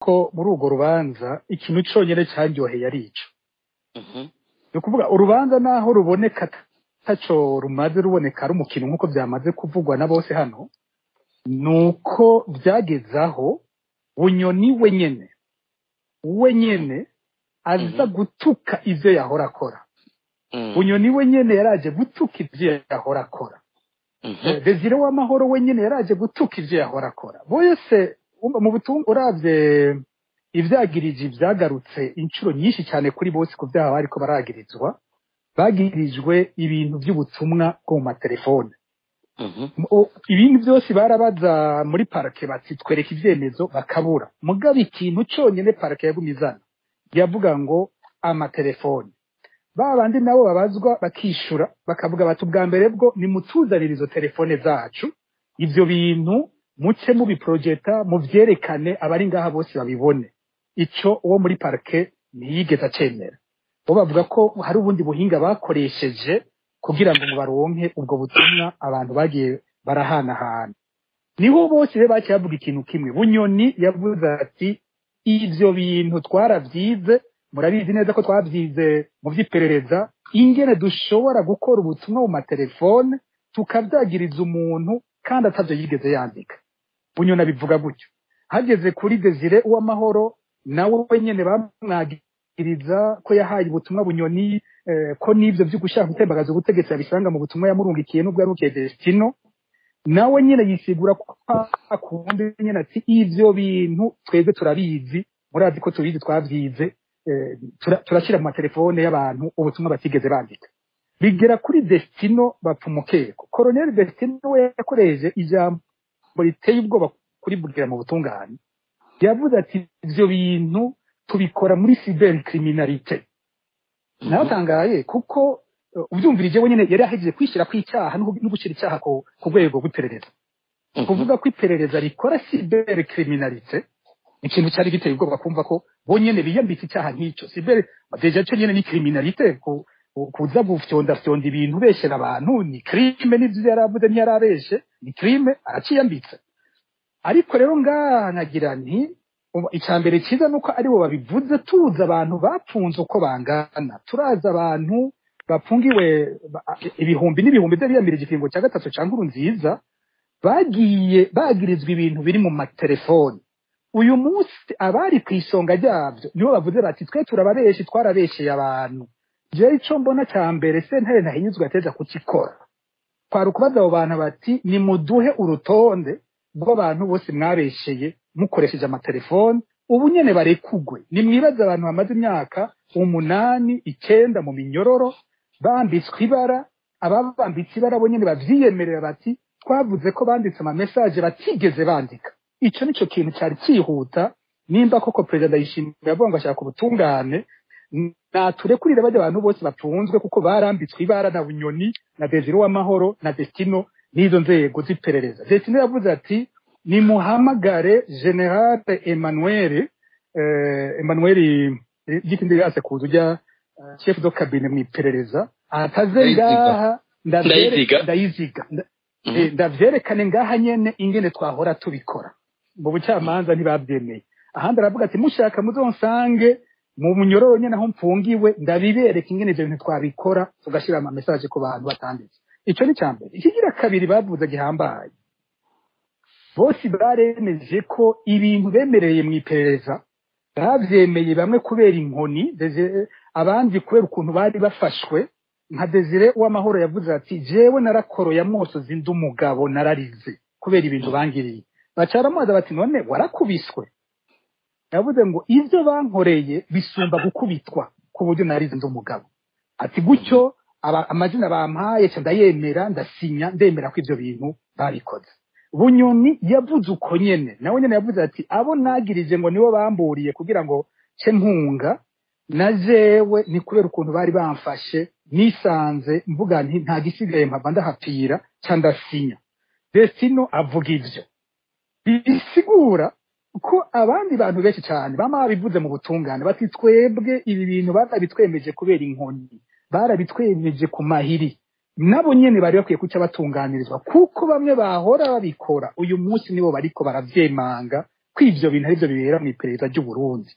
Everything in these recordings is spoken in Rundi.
Ko muri urwo rubanza ikintu conyene candyoheye ari ico. Ni ukuvuga urubanza naho ruboneka taco rumaze, ruboneka ari umukino nk'uko byamaze kuvugwa na bose hano, nuko byageze aho Bunyoni wenyene aza gutuka ivyo yahora akora. Bunyoni wenyene yaraje gutuka ivyo yahora akora. Desire w'Amahoro wenyene yaraje gutuka ivyo yahora akora. Bose mu butumwa, uravye ivyagirije vyagarutse inshuro nyinshi cyane kuri bose ku vyaha bariko baragirizwa, bagirijwe ibintu by'ubutumwa bwo mu matelefone. Ibintu byose barabaza muri parquet bati: "Twereke ivyemezo", bakabura. Mugabo ikintu conyene parquet yagumizana yavuga ngo amatelefone. Ba bandi nabo babazwa bakishura, bakavuga bati: "Ubwa mbere bwo nimutuzanire izo telefone zacu, ivyo bintu muce mubiprojeta, muvyerekane, abari ngaha bose babibone." Ico uwo muri parquet ntiyigeze acemera. Bo bavuga ko hari ubundi buhinga bakoresheje kugira ngo baronke ubwo butumwa abantu bagiye barahanahana. Niho bose rero baciye bavuga ikintu kimwe. Bunyoni yavuze ati: "Ivyo bintu twaravyize, murabizi neza ko twavyize mu vy'iperereza, ingene dushobora gukora ubutumwa mu matelefone tukavyagiriza umuntu kandi atavyo yigeze yandika." Bunyoni abivuga gutyo. Hageze kuri Desire Uwamahoro, nawe wenyene bamwagiriza ko yahaye ubutumwa Bunyoni, ko n'ivyo vyo gushaka gutembagaza ubutegetsi yabisanga mu butumwa yamurungikiye n'ubwo yarukiye Destino. Nawe nyene yisigura ko akundi nyene ati: "Ivyo bintu twebwe turabizi, murazi ko tubizi, twavyize, turashyira mu matelefone y'abantu ubutumwa batigeze bandika." Bigera kuri Destino bapfa umukeko. Colonel Destino we yakoresheje ijambo riteye ubwoba kuri bugira mu butungane. Yavuze ati: "Ivyo bintu tubikora muri cybercriminalité." Natangaye kuko ubyumvirije wenyine yari ahejeje kwishyira kw'icyaha no gushyira icyaha ku rwego rw'iperereza. Kuvuga ko iperereza rikora cybercriminalité, ikintu cyari giteye ubwoba kumva ko bonyene biyambitse icyaha nk'icyo. Cyber déjà cyo nyene ni criminalité. Kuza gufyonda fyonda ibintu ubeshera abantu ni crime. N'ivyo yaravuze ntiyarabeshe, ni crime, araciyambitse. Ariko rero ngaha nagira nti icya mbere cyiza nuko aribo babivuze. Tuzi abantu bapfunze uko bangana, turazi abantu bapfungiwe ibihumbi n'ibihumbi by'abiyamirije ikiringo cya gatatu cya Nkurunziza, bagiye bagirizwa ibintu biri mu matelefoni. Uyu munsi abari ku isonga ryabyo nibo bavuze bati: "Twe turababeshi, twarabesheye abantu." Jewe ico mbona cya mbere sentare ntahinyuzwa yateza kukikora kwari ukubaza abo bantu bati: "Nimuduhe urutonde rw'abantu bose mwabesheye mukoresheje amatelefoni, ubu nyene barekugwe." Nimwibaze abantu bamaze imyaka 8, 9 mu minyororo, bambitswe ibara, ababambitse ibara bo nyene bavyiyemerera bati: "Twavuze ko banditse ama message batigeze bandika." Ico nico kintu cyari cyihuta. Nimba koko perezida Ndayishimiye avuga ngo ashaka ubutungane, naturekurire bajya abantu bose bapfunzwe kuko barambitswe ibara na Bunyoni na Desire Uwamahoro na Destino n'izo nzego z'iperereza. Destino yavuze ati: "Nimuhamagare General Emmanuel, Emmanuel gitindi yase kuza ujya chef de cabinet mu iperereza ataze ngaha." Ndayiziga. Ndayiziga. Ndavyerekane ngaha nyene ingene twahora tubikora. Mu bucamanza ntibavyemeye. Ahandi aravuga ati: "Mushaka muzonsange mu munyororo nyene aho mfungiwe, ndabibereka ingene ivyo bintu twabikora, tugashyira ama message ku bantu batanditse." Ico ni mbere. Ikigira kabiri bavuze gihambaye, bose baremeje ko ibintu bemereye mu iperereza bavyemeye, bamwe kubera inkoni, abandi kubera ukuntu bari bafashwe. Nka Desire Uwamahoro yavuze ati: "Jewe narakoroye amosozi ndi umugabo, nararize kubera ibintu bangiriye." Baca baramubaza bati: "None warakubiswe?" Yavuze ngo: "Ivyo bankoreye bisumba gukubitwa, ku buryo narize ndi umugabo." Ati: "Gutyo amazina bampaye ca ndayemera, ndasinya, ndemera ko ivyo bintu babikoze." Bunyoni yavuze uko nyene, nawe nyene yavuze ati: "Abo nagirije ngo nibo bamburiye kugira ngo ce mpunga, na jewe ni kubera ukuntu bari bamfashe, nisanze mvuga nti nta gisigaye, mpava ndahapfira, ca ndasinya." Destino avuga ivyo, bisigura ko abandi bantu benshi cyane bama babivuze mu butungane bati: "Twebwe ibi bintu barabitwemeje kubera inkoni, barabitwemeje ku mahiri", nabo nyene bari bakwiye kuca batunganirizwa, kuko bamwe bahora babikora uyu munsi nibo bariko baravyemanga. Ko ivyo bintu arivyo bibera mu iperereza ry'u Burundi.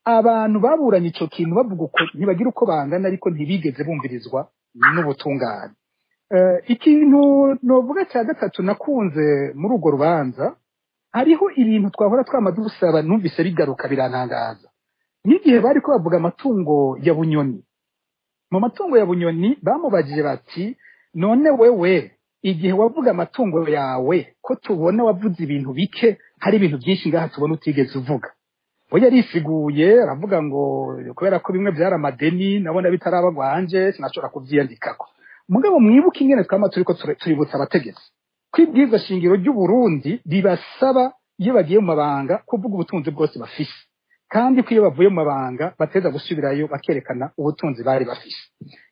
Abantu baburanye ico kintu bavuga uko ntibagira uko bangana, ariko ntibigeze bumvirizwa n'ubutungane. Ikintu novuga cya gatatu nakunze muri urwo rubanza, hariho ibintu twahora twama dusaba, numvise bigaruka birantangaza. N'igihe bariko bavuga amatungo ya Bunyoni, mu matungo ya Bunyoni bamubajije bati: "None wewe igihe wavuga amatungo yawe, ko tubona wavuze ibintu bike, hari ibintu byinshi ngaha tubona utigeze uvuga?" We yarisiguye, aravuga ngo kubera ko bimwe byari amadeni, nabona bitaraba gwanje, sinashobora kuvyiyandikako. Mugabo mwibuke ingene twama turiko tuributsa abategetsi ko ibwirizwa shingiro ry'u Burundi ribasaba, iyo bagiye mu mabanga, kuvuga ubutunzi bwose bafise, kandi ko iyo bavuye mu mabanga bateza gusubirayo bakerekana ubutunzi bari bafise.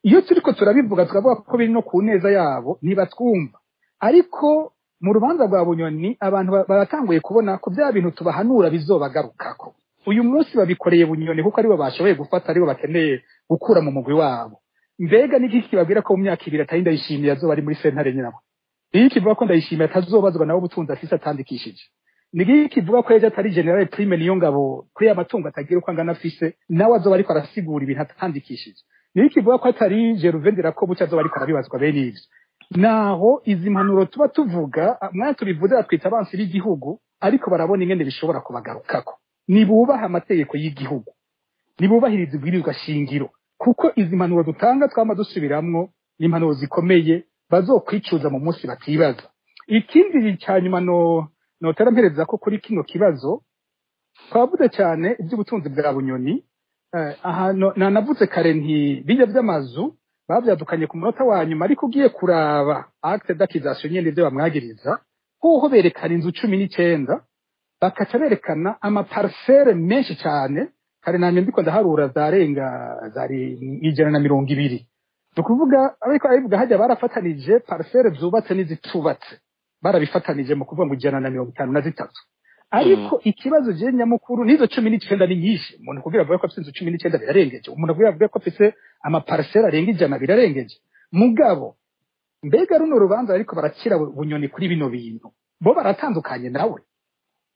Iyo turiko turabivuga, tukavuga ko biri no ku neza yabo, ntibatwumva. Ariko mu rubanza rwa Bunyoni abantu baratanguye kubona ko bya bintu tubahanura bizobagarukako. Uyu munsi babikoreye Bunyoni kuko aribo bashoboye gufata, aribo bakeneye gukura mu mugwi wabo. Mbega niki kibabwira ko mu myaka 2 atari Ndayishimiye azoba ari muri sentare nyinabo? Niki kivuga ko Ndayishimiye atazobazwa nawe ubutunzi afise atandikishije? Niki kivuga ko ejo atari General Prime niyo ngabo, kuri ya matungo atagira uko angana afise, nawe azoba ariko arasigura ibintu atandikishije? Niki kivuga ko atari Gervais Ndirakobuca azoba ariko arabibazwa bene ivyo? Naho izi mpanuro tuba tuvuga, mwana tubivuze batwita abansi b'igihugu, ariko barabona ingene bishobora kubagarukako. Nibubaha amategeko y'igihugu, nibubahiriza ibwirizwa shingiro, kuko izi mpanuro dutanga twama dusubiramwo ni impanuro zikomeye bazokwicuza mu munsi batibaza. Ikindi cya nyuma no notera mpereza ko kuri kino kibazo, twavuze cyane iby'ubutunzi bwa Bunyoni. Aha nanavuze kare nti bijya by'amazu bavyadukanye ku munota wa nyuma, ariko ugiye kuraba acte d'accusation nyene, ibyo bamwagiriza, hoho berekana inzu 19, bakaca berekana amaparcelle menshi cyane. Kare namye ndiko ndaharura, zarenga, zari 120. Ni ukuvuga ariko abivuga hajya barafatanije parcelle zubatse n'izitubatse, barabifatanije mu kuvuga ngo 153. Ariko ikibazo je nyamukuru, nizo 19 ni nyinshi. Umuntu kugira avuge ko afise inzu 19 birarengeje, umuntu kugira avuge ko afise amaparcelle arenga 100 birarengeje. Mugabo mbega runo rubanza ariko barakira Bunyoni kuri bino bintu, bo baratandukanye nawe?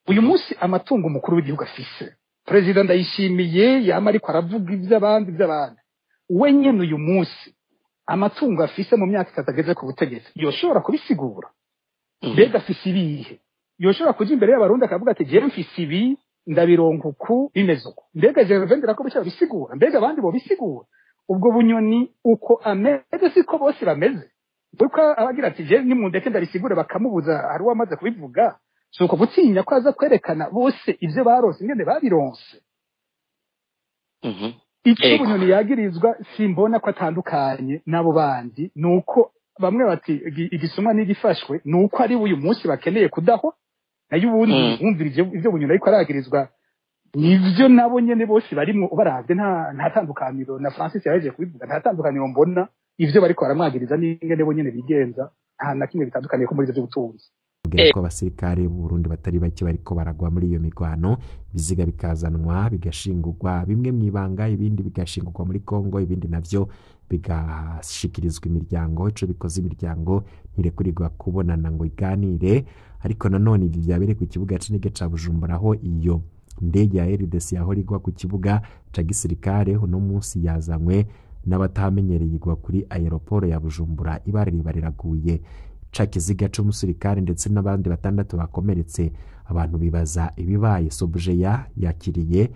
Uyu munsi amatungo umukuru w'igihugu afise, Perezida Ndayishimiye, yama ariko aravuga iby'abandi, we nyene uyu munsi amatungo afise mu myaka 3 ageze ku butegetsi yoshobora kubisigura? Mbega afise ibihe? Yoshobora kuja imbere y'Abarundi akavuga ati: "Jewe mfise ibi, ndabironka uku, bimeze uku"? Mbega Gervais Ndirakobuca bisigura? Mbega abandi bo bisigura? Ubwo Bunyoni uko ameze siko bose bameze. Kuko abagira ati: "Jewe nimundeke ndabisigure", bakamubuza. Hari uwamaze kubivuga, si uko gutinya ko aza kwerekana bose ivyo baronse ingene babironse? Icyo Bunyoni yagirizwa simbona ko atandukanye n'abo bandi, nuko bamwe bati igisumwa n'igifashwe, nuko ari uyu munsi bakeneye kudahwa. Nayo ubundi wumvirije ivyo Bunyoni ariko aragirizwa, nivyo nabo nyene bose barimwo ubaravye. Nta tandukaniro, na Francis yaje kubivuga, nta tandukaniro mbona ivyo bariko baramwagiriza n'ingene bo nyene bigenza, nta na kimwe bitandukaniye ko muri ivyo by'ubutunzi. Ko abasirikare b'u Burundi batari bake bariko baragwa muri iyo migwano, ibiziga bikazanwa bigashingurwa, bimwe mu ibanga, ibindi bigashingurwa muri Kongo, ibindi navyo bigashikirizwa imiryango. Ico bikoze, imiryango ntirekurirwa kubonana ngo iganire. Ariko nanone ibi byabereye ku kibuga c'indege ca Bujumbura, aho iyo ndege ya RDC yahora igwa ku kibuga ca gisirikare, uno munsi yazanywe n'abatamenyereye, igwa kuri aéroport ya Bujumbura. Ibara riba riraguye, ca kiziga c'umusirikare ndetse n'abandi 6 bakomeretse. Abantu bibaza ibibaye. Sobujeya yakiriye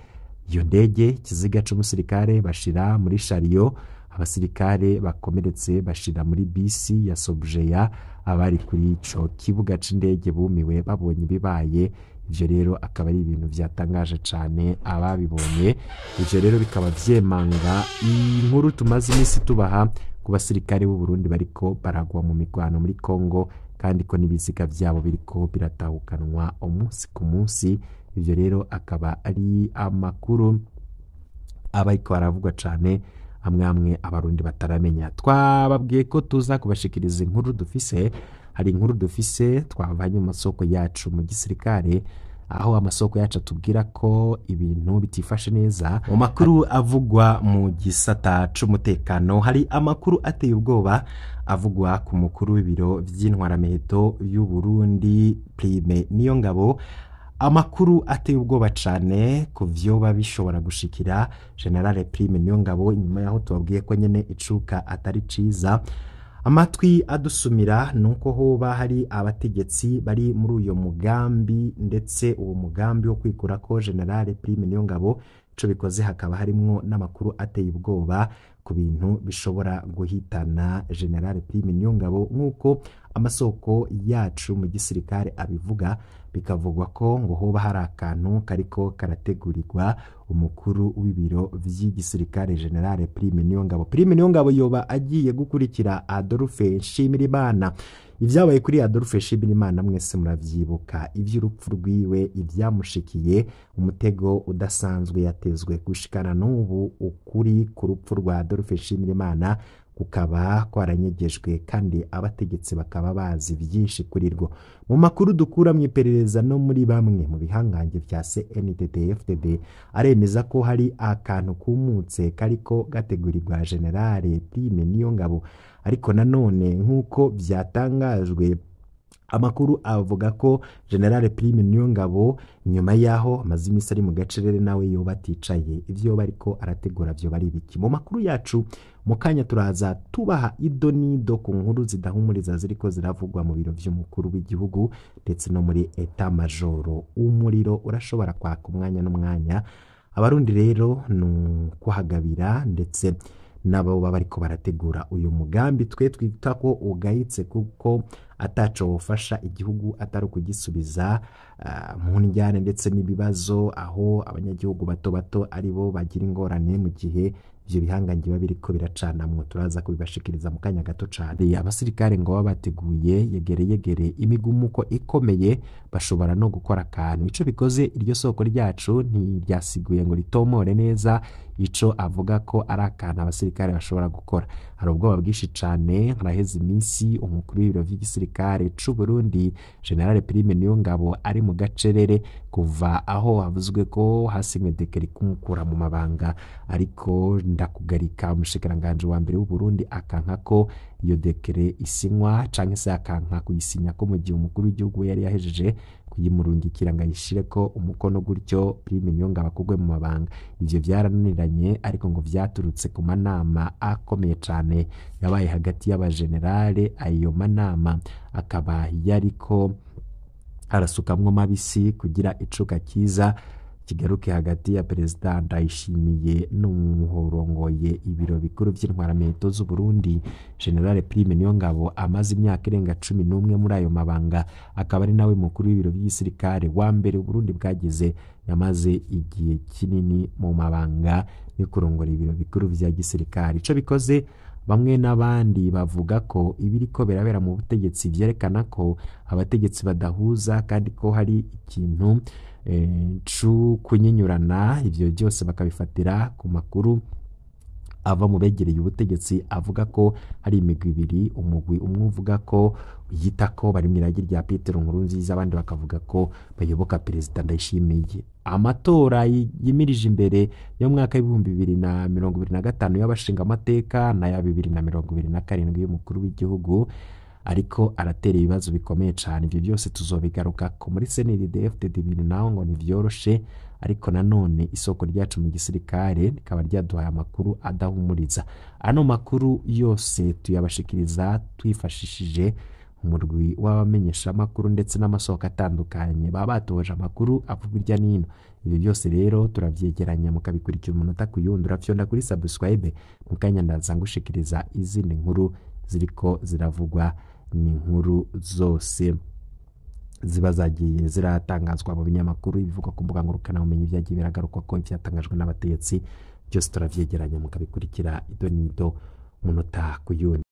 iyo ndege, ikiziga c'umusirikare bashira muri chariot, abasirikare bakomeretse bashira muri bisi ya Sobujeya. Abari kuri ico kibuga c'indege bumiwe babonye ibibaye. Ivyo rero akaba ari ibintu vyatangaje cane ababibonye. Ivyo rero bikaba vyemanga inkuru tumaze iminsi tubaha ku basirikare b'u Burundi bariko baragwa mu migwano muri Kongo, kandi ko n'ibiziga vyabo biriko biratahukanwa umunsi ku munsi. Ivyo rero akaba ari amakuru aba ariko aravugwa cane, amwe amwe Abarundi bataramenya. Twababwiye ko tuza kubashikiriza inkuru dufise. Hari inkuru dufise twavanye mu masoko yacu mu gisirikare, aho amasoko yacu atubwira ko ibintu bitifashe neza mu makuru avugwa mu gisata c'umutekano. Hari amakuru ateye ubwoba avugwa ku mukuru w'ibiro vy'intwaramiheto y'u Burundi, Prime Niyongabo. Amakuru ateye ubwoba cane ku vyoba bishobora gushikira General Prime Niyongabo inyuma yaho tubabwiye ko nyene icuka atari ciza. Amatwi adusumira nuko hoba hari abategetsi bari muri uyo mugambi, ndetse uwo mugambi wo kwikura ko General Prime Niyongabo. Ico bikoze hakaba harimwo n'amakuru ateye ubwoba ku bintu bishobora guhitana General Prime Niyongabo, nk'uko amasoko yacu mu gisirikare abivuga. Bikavugwa ko ngo hoba hari akantu kariko karategurirwa umukuru w'ibiro vy'igisirikare General Prime Niyongabo. Prime Niyongabo yoba agiye gukurikira Adolphe Nshimirimana. Ivyabaye kuri Adolphe Nshimirimana mwese muravyibuka, ivy'urupfu rwiwe, ivyamushikiye, umutego udasanzwe yatezwe. Gushikana n'ubu ukuri ku rupfu rwa Adolphe Nshimirimana kukaba kwaranyegejwe, kandi abategetsi bakaba bazi byinshi kuri rwo. Mu makuru dukura mu iperereza no muri bamwe mu bihangange vya CNDD-FDD, aremeza ko hari akantu kumutse kariko gategurirwa General Prime Niyongabo. Ariko nanone nk'uko byatangajwe, amakuru avuga ko General Prime Niyongabo nyuma yaho amaze iminsi ari mu gacerere nawe yoba aticaye. Ivyo bariko arategura vyo bari biki? Mu makuru yacu mu kanya turaza tubaha ido nido ku nkuru zidahumuriza ziriko ziravugwa mu biro vy'umukuru w'igihugu ndetse no muri état major. Umuriro urashobora kwaka umwanya n'umwanya. Abarundi rero ni kuhagabira, ndetse nabo baba bariko barategura uyu mugambi twe twita ko ugayitse, kuko ataco wofasha igihugu atari ukugisubiza mu njyane ndetse n'ibibazo, aho abanyagihugu bato bato aribo bagira ingorane mu gihe ivyo bihangange biba biriko biracanamwo. Turaza kubibashikiriza mu kanya gato cane. Abasirikare ngo baba bateguye yegere yegere imigumuko ikomeye, bashobora no gukora akantu. Ico bikoze, iryo soko ryacu ntiryasiguye ngo ritomore neza ico avuga ko ari akantu abasirikare bashobora gukora. Hari ubwoba bwinshi cane. Haraheze iminsi umukuru w'ibiro vy'igisirikare c'u Burundi General Prime Niyongabo ari mu gacerere, kuva aho havuzwe ko hasinywe décret kumukura mu mabanga, ariko ndakugarika umushikiranganji wa mbere w'u Burundi akanka ko iyo décret isinywa, canke se akanka kuyisinya ko mu gihe umukuru w'igihugu yari yahejeje kuyimurungikira ngo ayishireko umukono, gutyo Prime Niyongabo akugwe mu mabanga. Ivyo vyarananiranye, ariko ngo vyaturutse ku manama akomeye cane yabaye hagati y'abagenerale. Ayo manama akaba yariko arasukamwo mabisi kugira icuka kiza kigaruke hagati ya Perezida Ndayishimiye n'umuhorongoye ibiro bikuru vy'intwaramiheto z'u Burundi General Prime Niyongabo, amaze imyaka irenga 11 muri ayo mabanga, akaba ari nawe mukuru w'ibiro by'igisirikare wa mbere Burundi bwagize yamaze igihe kinini mu mabanga yo kurongora ibiro bikuru vya gisirikare. Ico bikoze, bamwe n'abandi bavuga ko ibiriko birabera mu butegetsi vyerekana ko abategetsi badahuza, kandi ko hari ikintu cu kunyinyurana. Ivyo byose bakabifatira ku makuru ava mu begereye ubutegetsi, avuga ko hari imigwi ibiri: umugwi umwe uvuga ko yita ko bari mu iragi rya Petero Nkurunziza, abandi bakavuga ko bayoboka Perezida Ndayishimiye. Amatora yimirije imbere yo mwaka w'2025 y'abashinga amateka n'aya 2027 y'umukuru w'igihugu ariko aratera ibibazo bikomeye cyane. Ibyo byose tuzobigaruka ko muri CNDD-FDD. Ibintu naho ngo ntivyoroshe, ariko nanone isoko ryacu mu gisirikare rikaba ryaduhaye amakuru adahumuriza. Ano makuru yose tuyabashikiriza twifashishije umurwi w'abamenyeshamakuru ndetse n'amasoko atandukanye baba batoje amakuru avuga irya nino. Ibyo byose rero turavyegeranya mukabikurikira umunota ku yundi. Urafyonda kuri subscribe, mu kanya ndaza ngushikiriza izindi nkuru ziriko ziravugwa. Ni inkuru zose ziba zagiye ziratangazwa mu binyamakuru, ibivugwa ku mbuga ngurukanabumenyi, byagiye biragarukwa ko ivyatangajwe n'abategetsi, byose turavyegeranya mukabikurikira ido nido, umunota ku yundi.